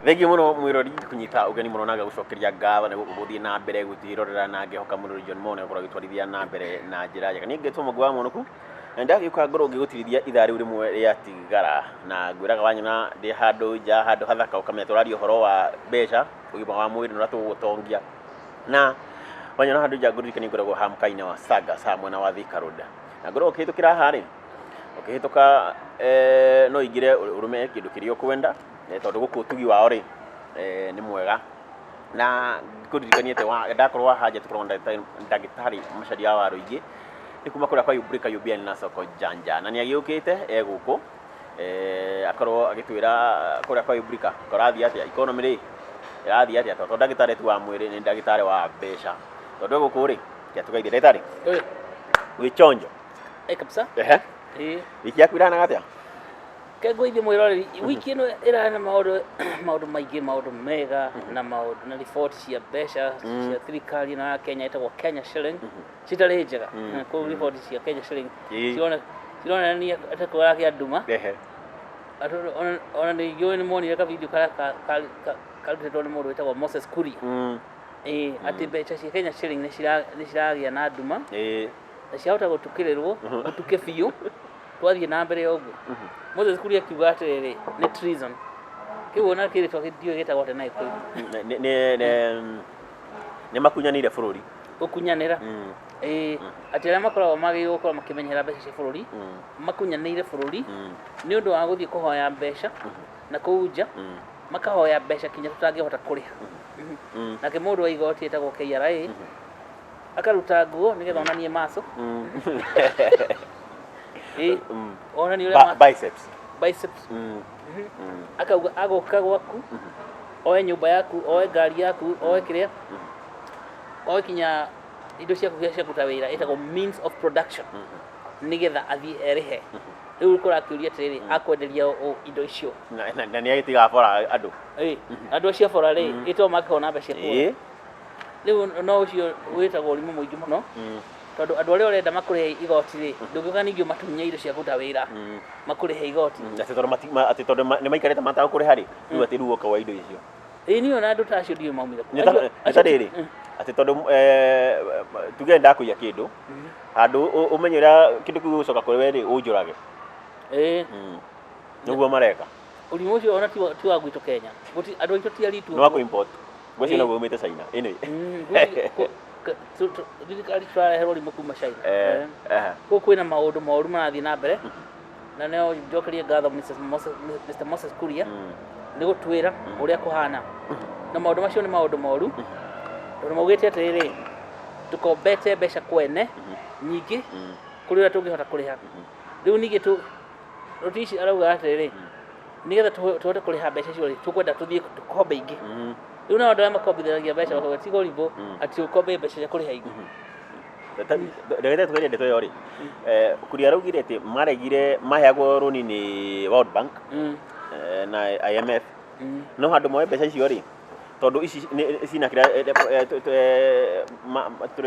Thengiũ mũno mwĩrori kũnyita ũgeni mũno na ngagũcokeria ngatho nĩ gũthiĩ na mbere gũtwĩrorera na ngehoka mũrori John Mo nĩ gũkorwo agĩtwarithia na mbere na njĩra njega. Niĩ ngetwo Mũngũ wa Mũnũku na ndagĩũka ngorwo ngĩgũtirithia ithaa rĩu rĩmwe rĩa tigara na ngwĩraga wanyona ndĩ handũ nja handũ hathaka ũkamenya tũraria ũhoro wa mbeca, ũgima wa mwĩrĩ na ũrĩa tũgũgũtongia. Na wanyona handũ nja ngũririkanie ngoragwo haha mũkawa-inĩ wa Saga haha mwena wa Thika Road. Na ngoragwo ũkĩhĩtũkĩra haha rĩ, ũkĩhĩtũka no ũingĩre ũrũme kĩndũ kĩrĩa ũkwenda tondũ gũkũ ũtugi wao rĩ nĩ mwega. Na ngũririkanie atĩ ndakorwo haha nja tũkoragwo na ndagĩtarĩ Macharia wa Rũingĩ nĩ kuma kũrĩa kwa Yumbrika Yubiani na Soko Janja. Na nĩ agĩũkĩte e gũkũ akorwo agĩtwĩra kũrĩa kwa Yumbrika kũrathiĩ atĩa, economy rĩ ĩrathiĩ atĩa, tondũ to ndagĩtarĩ tu wa mwĩrĩ nĩ ndagĩtarĩ wa mbeca. Tondũ e gũkũ rĩ, reke atũgeithie. Ndagĩtarĩ, wĩ chonjo? Eh, kabisa. Ehe. Ĩĩ. Wiki yaku ĩrahanaga atĩa? Ke ngũithie mwĩroreri, wiki ĩno ĩrarĩ na maũndũ maũndũ maingĩ, maũndũ mega na maũndũ na riboti cia mbeca cia thirikari ĩno ya Kenya ĩtagwo Kenya shilling citarĩ njega. Kũu riboti cia Kenya shilling cironania atĩ kũragĩa nduma. Ona ningĩ nĩ monire ka video karĩa karutĩtwo nĩ mũndũ wĩtagwo Moses Kuria. Ĩĩ, atĩ mbeca cia Kenya shilling nĩ ciragĩa na nduma na ciahota gũtukĩrĩrwo gũtuke biũ twathiĩ na mbere ũguo. Moses Kuria akiuga atĩrĩrĩ, nĩ treason. Kĩu ona kĩrĩtwa ndiũĩ gĩtagwo atĩa na Gĩkũyũ. Nĩ makunyanĩire bũrũri. Gũkunyanĩra. Ĩĩ, atĩ arĩa makoragwo magĩrĩirwo gũkorwo makĩmenyerera mbeca cia bũrũri makunyanĩire bũrũri nĩ ũndũ wa gũthiĩ kũhoya mbeca na kũu nja, makahoya mbeca kinya tũtangĩhota kũrĩha. Nake mũndũ wa igoti etagwo KRA akaruta nguo nĩgetha onanie maco. Ĩĩ, onanie ũrĩa Biceps. Biceps. Akauga agũka gwaku oe nyũmba yaku, oe ngari yaku, oe kĩrĩa, oe kinya indo ciaku cia kũruta wĩra ĩtagwo means of production nĩgetha athiĩ erĩhe. Rĩu kũrakĩũria atĩrĩrĩ, akwenderia ũ indo icio? Na nĩ agĩtigaga bora andũ. Ĩĩ, andũ acio a bora rĩ, ĩto makĩhona mbeca cia kũgũra. Rĩu no ũcio wĩtagwo ũrimũ mũingĩ mũno, tondũ andũ arĩa ũrenda makũrĩhe igoti rĩ, ndũngĩũka ningĩ ũmatunye indo cia kũruta wĩra makũrĩhe igoti. Atĩ tondũ nĩ maikarĩte matagũkũrĩha rĩ, rĩu atĩ rĩu ũka wa indo icio. Ĩĩ, niĩ ona andũ ta acio ndiũĩ maumire kũ. Nĩ ta rĩrĩ, atĩ tondũ tuge ndakũiya kĩndũ handũ ũmenye ũrĩa kĩndũ kĩu gĩgũcoka kũrĩ we rĩ, ũnjũrage. Nĩguo mareka. Ũrimũ ũcio ona ti wa gwitũ Kenya. Andũ aitũ ti aritu. Nĩ wa kũ-import. Ngwĩciria noguo umĩte China. Anyway. Thirikari tũrareherwo ũrimũ kuma China. Kũu kwĩna maũndũ moru marathiĩ na mbere na no njokerie ngatho Mr. Moses Kuria nĩ gũtwĩra ũrĩa kũhana, na maũndũ macio nĩ maũndũ moru tondũ maugĩte atĩrĩrĩ, tũkombete mbeca kwene nyingĩ kũrĩ ũrĩa tũngĩhota kũrĩha. Rĩu ningĩ Rutici arauga atĩrĩrĩ, nĩgetha tũhote kũrĩha mbeca icio rĩ, tũkwenda tũthiĩ tũkombe ingĩ. Rĩu nao andũ arĩa makombithanagia mbeca makauga tiga ũrimũ atĩ ũkombe mbeca cia kũrĩha ingĩ. Ndagĩtarĩ, tũgerie ndeto ĩyo rĩ, Kuria araugire atĩ maregire maheagwo rũni nĩ World Bank na IMF, no handũ moe mbeca icio rĩ, tondũ ici cina kĩrĩa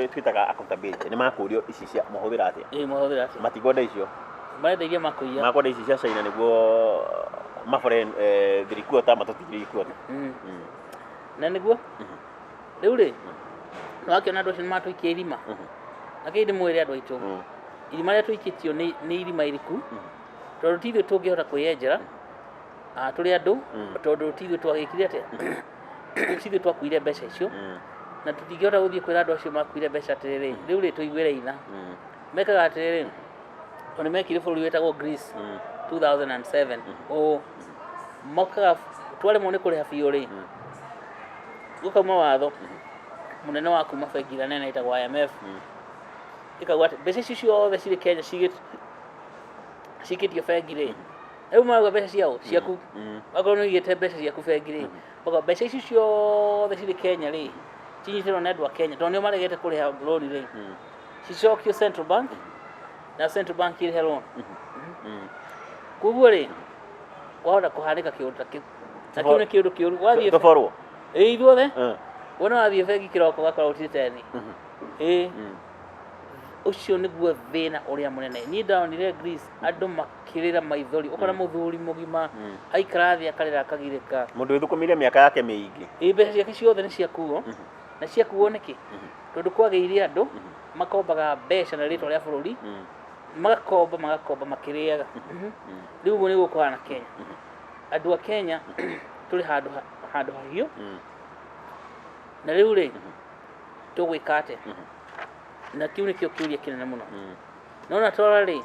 twĩtaga accountability, nĩ makũrio ici cia mahũthĩra atĩa. Ĩĩ, mahũthĩra atĩa. Matikwenda icio. Marenda iria makũiya. Makwenda ici cia China nĩguo mabore 3/4, matũtigĩrie quarter. Na nĩguo rĩu rĩ, nĩwakĩona andũ acio nĩ matũikia irima. Na kĩĩ ndĩmwĩre andũ aitũ, irima rĩrĩa tũikĩtio nĩ irima iriku, tondũ ti ithuĩ tũngĩhota kwĩyenjera tũrĩ andũ, tondũ ti ithuĩ twagĩkire atĩa, ti ithuĩ twakuire mbeca icio, na tũtingĩhota gũthiĩ kwĩra andũ acio makuire mbeca atĩrĩrĩ, rĩu rĩ tũiguĩre itha. Mekaga atĩrĩrĩ, tondũ nĩ mekire bũrũri wĩtagwo Greece 2007 ũũ, mokaga twaremwo nĩ kũrĩha biũ rĩ, gũkauma watho mũnene wa kuma bengi ĩrĩa nene ĩtagwo IMF, ĩkauga atĩ mbeca icio ciothe cirĩ Kenya cikĩtio bengi rĩ, rĩu marauga mbeca ciao ciaku, akorwo nĩ ũigĩte mbeca ciaku bengi rĩ, makauga mbeca icio ciothe cirĩ Kenya rĩ, cinyitĩrwo nĩ andũ a Kenya tondũ nĩo maregete kũrĩha loan rĩ, cicokio Central Bank na Central Bank ĩrĩhe loan. Koguo rĩ, kwahota kũhanĩka kĩũndũ ta kĩu, na kĩu nĩ kĩũndũ kĩũru. Wathiĩ Tũborwo. Ĩĩ, ithuothe. Wona wathiĩ bengi kĩroko ũgakora gũtirĩ teni. Ĩĩ. Ũcio nĩguo thĩna ũrĩa mũnene. Niĩ ndonire Greece andũ makĩrĩra maithori, ũkona mũthuri mũgima aikara thĩ akarĩra akagirĩka. Mũndũ wĩthũkũmĩire mĩaka yake mĩingĩ. Ĩ mbeca ciake ciothe nĩ ciakuo. Na ciakuo nĩkĩ? Tondũ kwagĩire andũ makombaga mbeca na rĩtwa rĩa bũrũri, magakomba magakomba makĩrĩaga. Rĩu ũguo nĩguo kũhana Kenya. Andũ a Kenya tũrĩ handũ handũ hahiũ. Na rĩu rĩ, tũgwĩka atĩa? Na kĩu nĩkĩo kĩũria kĩnene mũno. No na twara rĩ,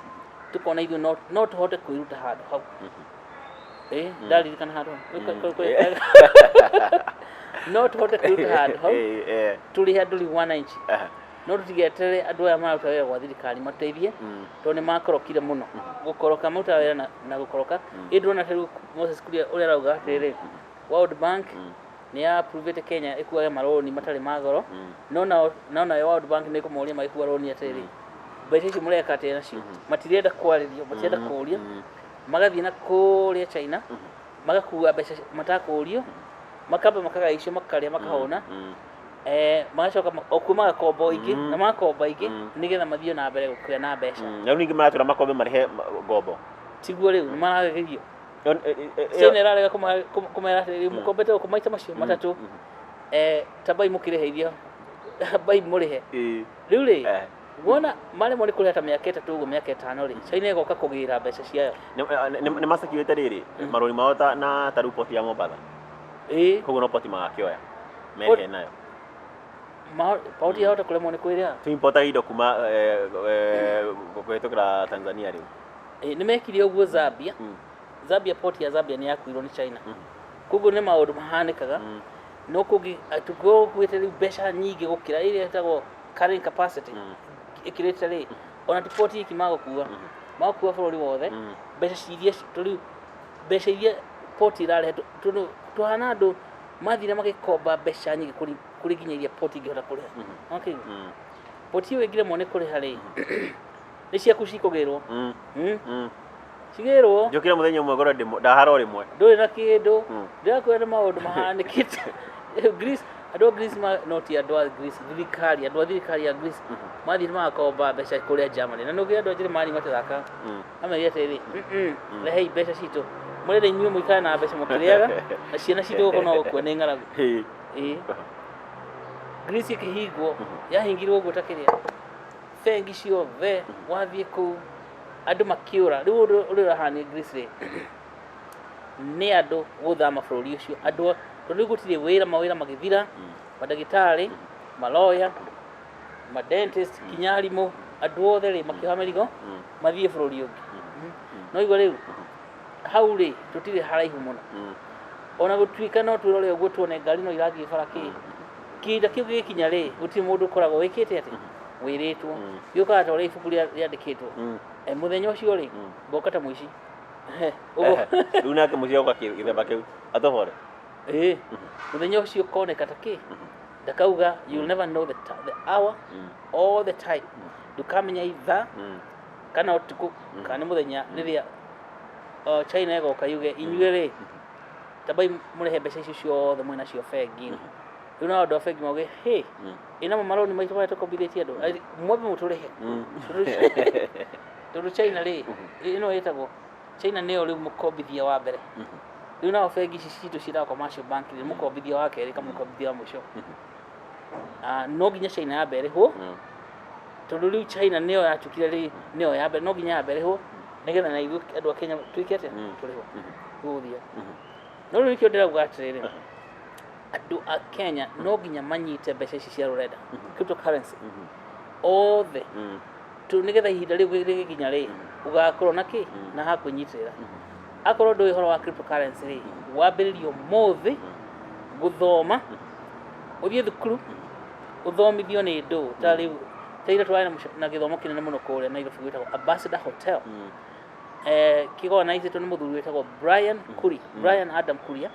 tũkona ithuĩ no tũhote kwĩruta handũ hau. Ĩ ndaririkana handũ hau. No tũhote kwĩruta handũ hau, tũrĩhe andũ rĩu wananchi. No tũtigeterere andũ aya mararuta wĩra gwa thirikari mateithie, tondũ nĩ makorokire mũno. Gũkoroka marutaga wĩra na gũkoroka. Ĩ ndĩrona ta rĩu Moses Kuria ũrĩa arauga atĩrĩrĩ, World Bank nĩ ya approve Kenya ĩkuage marũni matarĩ ma goro, no nayo World Bank nĩ ĩkũmoria magĩkua rũni atĩrĩrĩ, mbeca icio mũreka atĩa nacio? Matirenda kwarĩrio, matirenda kũũrio. Magathiĩ na kũrĩa China, magakua mbeca matakũrio, makamba makagaya icio, makarĩa makahũna, magacoka o kuo magakomba o ingĩ na magakomba ingĩ, nĩgetha mathiĩ na mbere gũkũrĩa na mbeca. Na rĩu ningĩ maratwĩra makombe marĩhe ngombo. Tiguo rĩu nĩ maragerio. China ĩrarega kũmera atĩrĩrĩ, mũkombete gũkũ maita macio matatũ, tambai mũkĩrĩhe iria ambai mũrĩhe. Rĩu rĩ, wona maremwo nĩ kũrĩha ta mĩaka 3 ũguo, mĩaka 5 rĩ, China ĩgoka kũgĩra mbeca ciayo. Nĩ masecuĩte rĩrĩ marũni mao ta na ta rĩu poti ya Mombatha. Koguo no poti magakĩoya merĩhe nayo. Poti yahota kũremwo nĩ kwĩrĩha. Tũimportaga indo kuma kũhĩtũkĩra Tanzania rĩu. Nĩ mekire ũguo Zambia. Zambia, port ya Zambia nĩ yakuirwo nĩ China. Koguo nĩ maũndũ mahanĩkaga. No kũngĩ tũkuĩte rĩu mbeca nyingĩ gũkĩra ĩrĩa ĩtagwo carrying capacity, ĩkĩrĩte rĩ, ona ti port iki magũkua, magũkua bũrũri wothe. Mbeca iria rĩu mbeca iria port ĩrarehe, tondũ tũhana andũ mathire magĩkomba mbeca nyingĩ kũrĩ nginya iria port ingĩhota kũrĩha. Okay. Port ĩyo ĩngĩremwo nĩ kũrĩha rĩ, nĩ ciaku cikũgĩrwo. Cigĩrwo. Njũkire mũthenya ũmwe ngorwo ndahara o rĩmwe. Ndũrĩ na kĩndũ. Ndĩrakwĩra nĩ maũndũ mahanĩkĩte Greece. Andũ a Greece no ti andũ a Greece, thirikari, andũ a thirikari ya Greece mathiĩ magakomba mbeca kũrĩa Germany, na nĩũkĩrĩ andũ a Jeremani matithakaga. Amerire atĩrĩrĩ, rehei mbeca citũ, mũrenda inyuĩ mũikare na mbeca mũkĩrĩaga na ciana citũ gũkũ no gũkua nĩ ng'aragu. Ĩĩ Greece ĩkĩhingwo, yahingirwo ũguo ta kĩrĩa bengi ciothe, wathiĩ kũu andũ makĩũra. Rĩu ũndũ ũrĩa ũrahanio Greece rĩ, nĩ andũ gũthama bũrũri ũcio, andũ tondũ rĩu gũtirĩ wĩra, mawĩra magĩthira, mandagĩtarĩ, maloya, madentist, kinya arimũ, andũ othe rĩ makĩoha mĩrigo mathiĩ bũrũri ũngĩ. No igua rĩu hau rĩ, tũtirĩ haraihu mũno. Ona gũtuĩka no twĩrore ũguo tuone ngari no irathiĩ bara kĩ kĩhinda kĩu gĩgĩkinya rĩ, gũtirĩ mũndũ ũkoragwo wĩkĩte atĩ wĩrĩtwo. Gĩũkaga ta ũrĩa ibuku rĩandĩkĩtwo. Mũthenya ũcio rĩ, ngoka ta mũici. Ũguo. Rĩu nake mũciĩ oka gĩthemba kĩu atobore. Ĩĩ, mũthenya ũcio ũkoneka ta kĩ ndakauga, you'll never know the hour or the time. Ndũkamenya ithaa kana ũtukũ kana nĩ mũthenya rĩrĩa China ĩgoka yuge, inyuĩ rĩ, tambai mũrĩhe mbeca icio ciothe mwĩna cio bengi-inĩ. Rĩu nao andũ a bengi mauge, hey, ĩnamo marũni maitũ marĩa tũkombithĩtie andũ, mwambe mũtũrĩhe. Tondũ China rĩ, ĩno ĩtagwo China nĩyo rĩu mũkombithia wa mbere. Rĩu nao bengi ici citũ ciĩtagwo commercial bank rĩ, mũkombithia wa kerĩ kana mũkombithia wa mũico. No nginya China yambe ĩrĩhwo, tondũ rĩu China nĩyo yatuĩkire rĩ nĩyo ya mbere, no nginya yambe ĩrĩhwo nĩgetha na ithuĩ andũ a Kenya tuĩke atĩa, tũrĩhwo. Gũgũthiĩ no rĩu nĩkĩo ndĩrauga atĩrĩrĩ, andũ a Kenya no nginya manyite mbeca ici cia rũrenda, cryptocurrency, othe tu, nĩgetha ihinda rĩu rĩgĩkinya rĩ, ũgakorwo na kĩ na ha kwĩnyitĩrĩra. Akorwo ndũĩ ũhoro wa cryptocurrency rĩ, wambĩrĩrie ũmũthĩ gũthoma, ũthiĩ thukuru ũthomithio nĩ ndũ ta rĩu ta ira twarĩ na gĩthomo kĩnene mũno kũrĩa Nairobi gwĩtagwo Ambassador Hotel, kĩorganizĩtwo nĩ mũthuri wĩtagwo Brian Kuria, Brian Adam Kuria,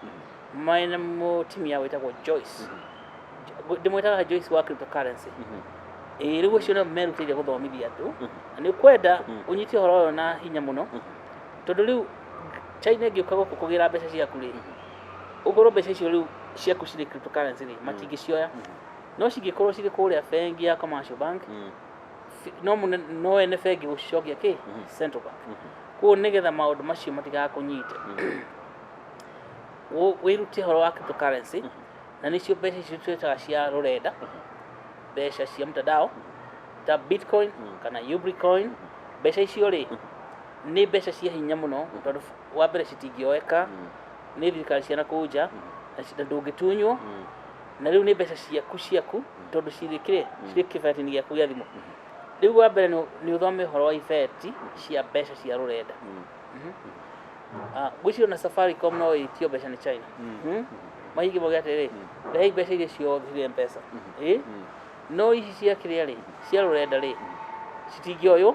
mena mũtumia wĩtagwo Joyce. Ndĩmwĩtaga Joyce wa cryptocurrency. Ĩĩ, rĩu acio nĩo merutĩire gũthomithia andũ, na nĩ ũkwenda ũnyite ũhoro ũyũ na hinya mũno, tondũ rĩu China ĩngĩũka gũkũ kũgĩra mbeca ciaku rĩ, ũkorwo mbeca icio rĩu ciaku cirĩ cryptocurrency rĩ, matingĩcioya. No cingĩkorwo cirĩ kũrĩa bengi ya commercial bank, No no ene bengi gũcicokia kĩ central bank. Koguo nĩgetha maũndũ macio matigakũnyite, wĩrute ũhoro wa cryptocurrency, na nĩcio mbeca icio twĩtaga cia rũrenda, mbeca cia mtandao ta Bitcoin kana Ubricoin. Mbeca icio rĩ, nĩ mbeca cia hinya mũno, tondũ wa mbere citingĩoeka nĩ thirikari cia nakũu nja, na ndũngĩtunywo. Na rĩu nĩ mbeca ciaku ciaku, tondũ cirĩ kĩrĩ cirĩ kĩbeti-inĩ gĩaku gĩa thimũ. Rĩu wa mbere nĩ ũthome ũhoro wa ibeti cia mbeca cia rũrenda. Ngwĩciria ona Safaricom no ĩtio mbeca nĩ China. Mahingi mauge atĩrĩrĩ, rehei mbeca iria ciothe cirĩ M-Pesa. Ĩ no ici cia kĩrĩa rĩ, cia rũrenda rĩ, citingĩoywo.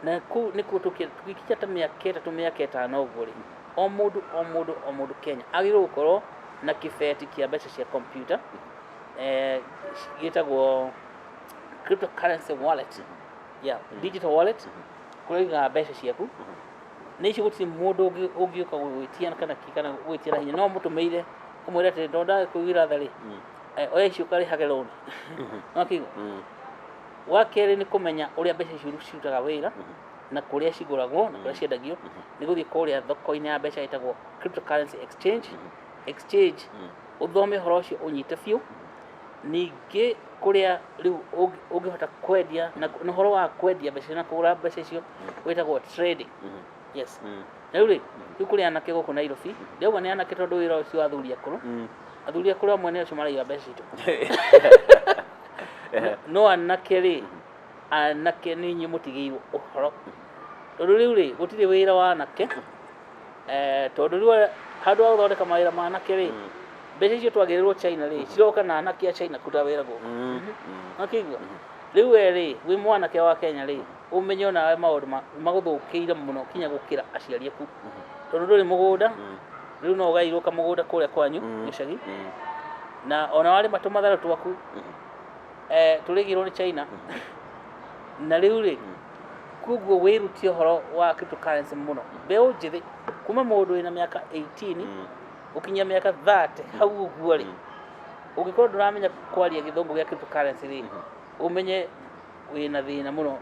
Na kũu nĩkuo tũgĩkinya ta mĩaka 3, mĩaka 5 ũguo rĩ, o mũndũ o mũndũ o mũndũ Kenya agĩrĩirwo gũkorwo na kĩbeti kĩa mbeca cia computer, gĩtagwo cryptocurrency wallet, yeah, digital wallet, kũrĩa ũigaga mbeca ciaku. Nĩ icio gũtirĩ mũndũ ũngĩũka gũgwĩtia kana kĩ, kana gũgwĩtia na hinya. No mũtũmĩire ũmwĩre atĩrĩ, tondũ ndagĩkũiguĩra tha rĩ, oya icio ũkarĩhage loan. Wakĩigua? Wa kerĩ nĩ kũmenya ũrĩa mbeca icio cirutaga wĩra, na kũrĩa cigũragwo na kũrĩa ciendagio. Nĩ gũthiĩ kũrĩa thoko-inĩ ya mbeca ĩtagwo cryptocurrency exchange, ũthome ũhoro ũcio ũnyite biũ. Ningĩ kũrĩa rĩu ũngĩhota kwendia na ũhoro wa kwendia mbeca na kũgũra mbeca icio wĩtagwo trading. Yes. Na rĩu rĩ, rĩu kũrĩ anake gũkũ Nairobi, ndĩrauga nĩ anake tondũ wĩra ũcio wa athuri akũrũ, athuri akũrũ amwe nĩ acio maraiga mbeca citũ. No anake rĩ, anake nĩ inyuĩ mũtigĩirwo ũhoro, tondũ rĩu rĩ, gũtirĩ wĩra wa anake, tondũ rĩu handũ ha gũthondeka mawĩra ma anake rĩ, mbeca icio twagĩrĩrwo China rĩ, ciroka na anake a China kũruta wĩra gũkũ. Wakĩigua? Rĩu we rĩ, wĩ mwanake wa Kenya rĩ, ũmenye onawe maũndũ magũthũkĩire mũno kinya gũkĩra aciari aku, tondũ ndũrĩ mũgũnda. Rĩu no ũgairwo kamũgũnda kũrĩa kwanyu gĩcagi, na ona warĩma tũmatharũ twaku, tũrĩgĩrwo nĩ China. Na rĩu rĩ, koguo wĩrutie ũhoro wa cryptocurrency mũno. Mbeũ njĩthĩ, kuma mũndũ wĩna mĩaka 18 gũkinyia mĩaka 30 hau ũguo rĩ, ũngĩkorwo ndũramenya kwaria gĩthũngũ gĩa cryptocurrency rĩ, ũmenye wĩna thĩna mũno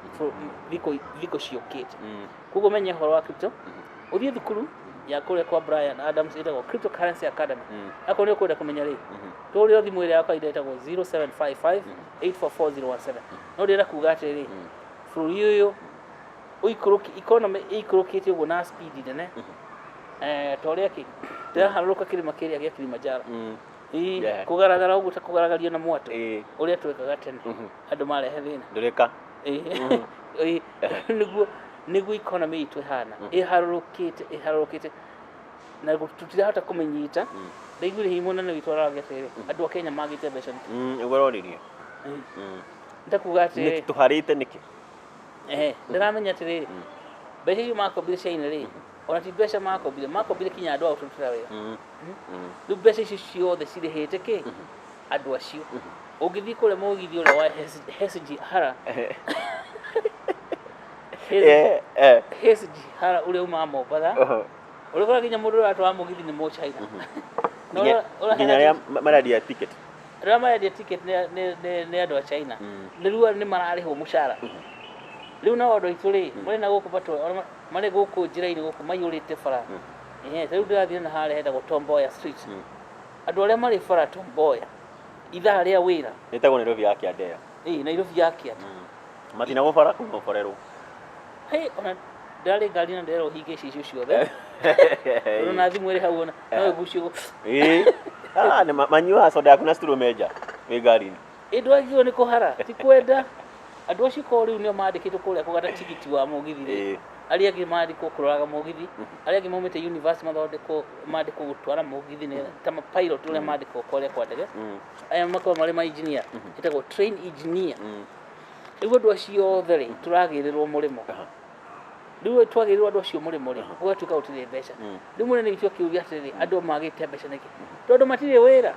thikũ ciũkĩte. Koguo menye ũhoro wa crypto, ũthiĩ thukuru ya kũrĩa kwa Brian Adams ĩtagwo Cryptocurrency Academy. Akorwo nĩ ũkwenda kũmenya rĩ, tũrĩo thimũ ĩrĩa ya kawaida ĩtagwo 0755 844017. No ndĩrenda kuga atĩrĩrĩ, bũrũri ũyũ ũikũrũki economy ĩikũrũkĩte ũguo na speed nene, ta ũrĩa kĩ ndĩraharũrũka kĩrĩma kĩrĩa gĩa Kilimanjaro. Ĩ, kũgaragara ũguo ta kũgaragario na mwatũ, ũrĩa twekaga tene, andũ marehe thĩna. Ndũrĩka. Ĩ, nĩguo economy itũ ĩhana, ĩharũrũkĩte, ĩharũrũkĩte na tũtirahota kũmĩnyita. Ndaiguire hihi mũnene witũ aragia atĩrĩrĩ, andũ a Kenya magĩte mbeca nĩkĩ? Ũguo aroririe. Nĩtakuga atĩrĩrĩ, Nĩkĩ tũharĩte nĩkĩ? Ndĩramenya atĩrĩrĩ, mbeca icio makombire China rĩ, ona ti mbeca makombire, makombire kinya andũ a gũtũrutĩra wĩra. Rĩu mbeca icio ciothe cirĩhĩte kĩ andũ acio. Ũngĩthiĩ kũrĩa mũgithi ũrĩa wa SGR, SGR ũrĩa umaga Mombatha, ũrĩa nginya mũndũ ũrĩa ũratwara mũgithi nĩ mũchaina. Na Nginya arĩa marendia ticket. Arĩa marendia ticket nĩ andũ a China. Rĩu nĩ mararĩhwo mũcara. Rĩu nao andũ aitũ rĩ, marĩ na gũkũ batũ, marĩ gũkũ njĩra-inĩ gũkũ maiyũrĩte bara. Ta rĩu ndĩrathiĩ na harĩa hetagwo Tom Mboya Street. Andũ arĩa marĩ bara Tom Mboya, ithaa rĩa wĩra. Ĩtagwo Nairobi ya kĩanda ĩyo. Ĩĩ, Nairobi ya kĩanda. Matinagwo bara kuma ũborerwo. Hey, ona ndarĩ ngari na ndĩrerwo hinge icicio ciothe. Tondũ na thimũ ĩrĩ hau ona no ĩgucio. Ĩĩ. Nĩ manyuaga soda yaku na straw menja wĩ ngari-inĩ. Ĩ, ndwagĩrĩirwo nĩ kũhara, ti kwenda. Andũ acio korwo rĩu nĩo mandĩkĩtwo kũrĩa kũgata tigiti wa mũgithi rĩ, arĩa angĩ mandĩkwo kũroraga mũgithi, arĩa angĩ maumĩte university mathondekwo mandĩkwo gũtwara mũgithi nĩ ta pilot ũrĩa mandĩkwo kũrĩa kwa ndege. Aya makoragwo marĩ ma engineer, ĩtagwo train engineer. Rĩu andũ acio othe rĩ, tũragĩrĩrwo mũrĩmo. Rĩu twagĩrĩrwo andũ acio mũrĩmo rĩ, gũgatuĩka gũtirĩ mbeca. Rĩu mũnene witũ akiuga atĩrĩrĩ, andũ magĩte mbeca nĩkĩ? Tondũ matirĩ wĩra.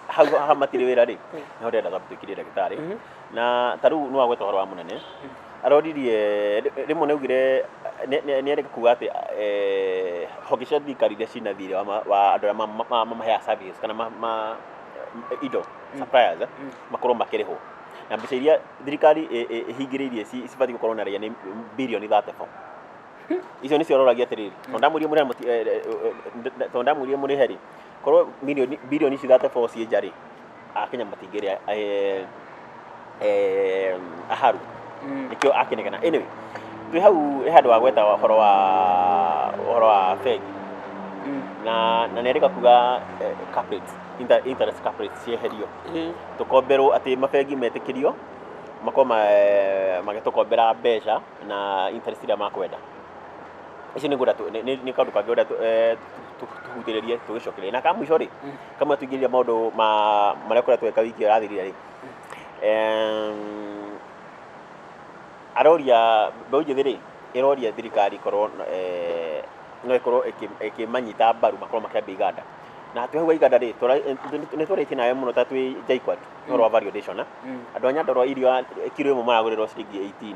Hau haha matirĩ wĩra rĩ, nĩho ndĩrenda twambe tũkirie ndagĩtarĩ. Na ta rĩu nĩ wagweta ũhoro wa mũnene. Aroririe rĩmwe nĩ augire nĩ areka kuga atĩ honge cia thirikari iria cina thirĩ wa andũ arĩa mamaheaga services kana indo suppliers, makorwo makĩrĩhwo. Na mbeca iria thirikari ĩhingĩrĩirie cibatiĩ gũkorwo na raia nĩ birioni 34. Icio nĩcio aroragia atĩrĩrĩ, tondũ ndamwĩrire mũrĩhe tondũ ndamwĩrire mũrĩhe rĩ, korwo mirioni birioni ici 34 ciĩ nja rĩ, Akenya matingĩrĩa aharu. Nĩkĩo akĩnegena. Anyway, twĩ hau he handũ wagweta ũhoro wa bengi na nĩarĩka kuga cap rates, interest cap rates cieherio, tũkomberwo atĩ mabengi metĩkĩrio makorwo magĩtũkombera mbeca na interest iria makwenda. Icio nĩ ngwenda nĩ kaũndũ kangĩ ngwenda tũhutĩrĩrie tũgĩcokereria. Na ka mũico rĩ, kamwe tũingĩrĩria maũndũ ma marĩa ũkoretwo wĩka wiki ĩyo ĩrathirire rĩ, aroria mbeũ njĩthĩ rĩ, ĩroria thirikari ĩkorwo no ĩkorwo ĩkĩmanyita mbaru makorwo makĩambia iganda. Na twĩ hau iganda rĩ, nĩ twarĩtie nawe mũno ta twĩ JKUAT ũhoro wa value addition. Andũ a Nyandarua irio kiro ĩmwe maragũrĩrwo ciringi 18,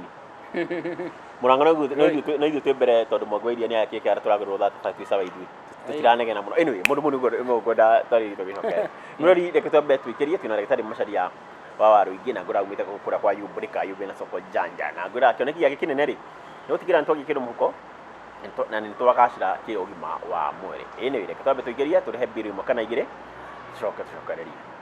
Murang'a no ithuĩ twĩ mbere tondũ Mwangi wa Iria nĩ akĩte tũragũrĩrwo 35. Twĩ sawa ithuĩ, tũtiranegena mũno. Anyway, mũndũ mũndũ ngwenda twarĩrie tũgĩcokera mũrori. Reke twambe twĩkĩrie twĩna ndagĩtarĩ Macharia wa Waruingĩ na ngwĩra aumĩte kũrĩa kwa Yumbũrĩka Yumbe na soko janja, na ngwĩra kĩoneki gĩake kĩnene rĩ nĩ gũtigĩrĩra nĩ twagĩa kĩndũ mũhuko na nĩ twagacĩra kĩ ũgima wa mwĩrĩ. Anyway, reke twambe tũingĩrie tũrĩhe mbiru ĩmwe kana igĩrĩ, tũcoke tũcokererie.